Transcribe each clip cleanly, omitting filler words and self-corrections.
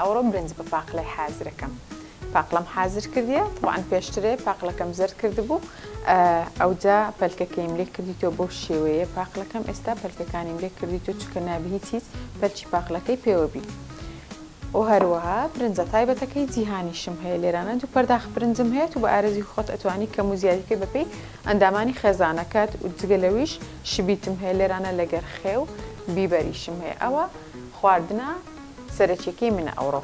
ئەوڕۆ برنج بە پاقلەی حازرەکەم. پاقلەم حازر کردیە تەبعەن پێشترێ پاقلەکەم زەرد کردبوو ئەوجا پەلکەکەیم لێ کردیتەوە بەو شێوەیە پاقلەکەم ئێستا پەلکەکانیم لێ کردیتەوە چونکە نابی هیچ هیچ پەلکی پاقلەکەی پێوە بی و هەروەها برنجە تایبەتەکەی جیهانیشم هەیە لێرانە دوو پەرداخ برنجم هەیە تو بە ئارەزوی خۆت ئەتوانی کەم و زیادی بکەی بەپێی ئەندامانی خێزانەکەت و جگە لەویش شبیتم هەیە لێرانە لەگەر خێو بیبەریشم هەیە ئەوە خواردنە سەرەکیەکەی منە ئەوڕۆ.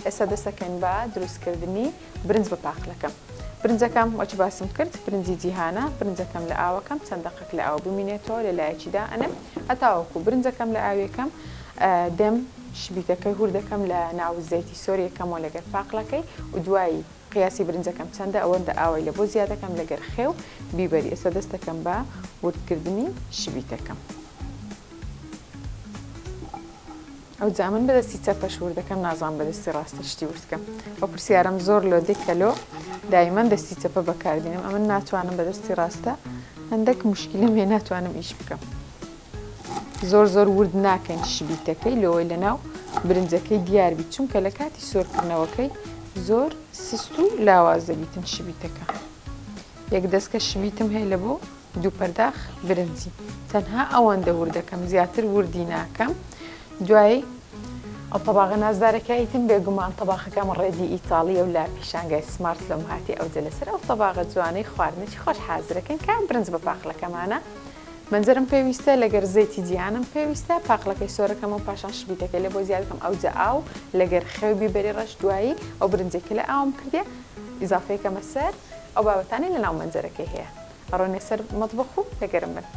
ئێستا دەستەکەین بە دروستکردنی برنج بە پاقلەکەم. برنجەکەم وەک باسم کرد برنجی جیهانە، برنجەکەم لە ئاوەکەم چەند دەقەک لە ئاو بمینێتەوە لە لایەکی دائەنێم هەتاوەکو برنجەکەم لە ئاویەکەم دێم شبیتەکەی هوردەکەم لە ناو زەیتی سۆر یەکەمەوە لەگەر پاقلەکەی و دوایی قیاسی برنجەکەم چەندە ئەوەندە ئاوای لە بۆ زیادەکەم لەگەر خێو بیبەری ئێستا دەستەکەم بە وردکردنی شبیتەکەم. ئەوجا من بەدەستی چەپەش وردەکەم نازانم بەدەستی ڕاستە شتی وردکەم ئەو پرسیارم زۆر لۆ دێ کە لۆ دایمەن دەستی چەپە بەکاردینم ئەمن ناتوانم بەدەستی ڕاستە هەندێک مشکلم هەیە ناتوانم ئیش بکەم زۆر زۆر ورد ناکەین شبیتەکەی لەوەی لەناو برنجەکەی دیاربی چونکە لە کاتی سۆرکردنەوەکەی زۆر سست و لاواز دەبیتن شبیتەکە یەک دەستکە شبیتم هەیە لە بۆ دوو پەرداخ برنجی تەنها ئەوەندە وردەکەم زیاتر وردی ناکەم دوایی ئەو تەباغە نازدارەکە ئیتم بێگومان تەباخەکەم ڕێدی ئیتاڵیە و لە پیشانگای سمارت لۆم هاتی ئەوجە لەسەر ئەو تەباغە جوانەی خواردنێکی خۆش حازرەکەین کە برنج بە پاقلەکەمانە مەنجەرم پێویستە لەگەر زەیتی جیهانم پێویستە پاقلەکەی سۆرەکەم و پاشان شبیتەکەی لە بۆ زیادکەم ئەوجە ئاو لەگەر خێو بیبەری ڕەش دوایی ئەو برنجێک لە ئاوم کردێ ئیزافەیەکەمە سەر ئەو بابەتانەی لە ناو مەنجەرەکەی هەیە ئەڕۆینە سەر مەتبەخ و لەگەرم بن.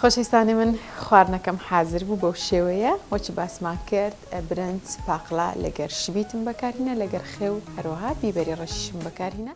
خۆشەویستانی من خواردنەکەم حازر بوو بەو شێوەیە وەچ باسمان کرد برنج پاقلە لەگەر شبیتم بەکارهینە لەگەر خێو هەروەها بیبەری ڕەشیشم بەکارهینە.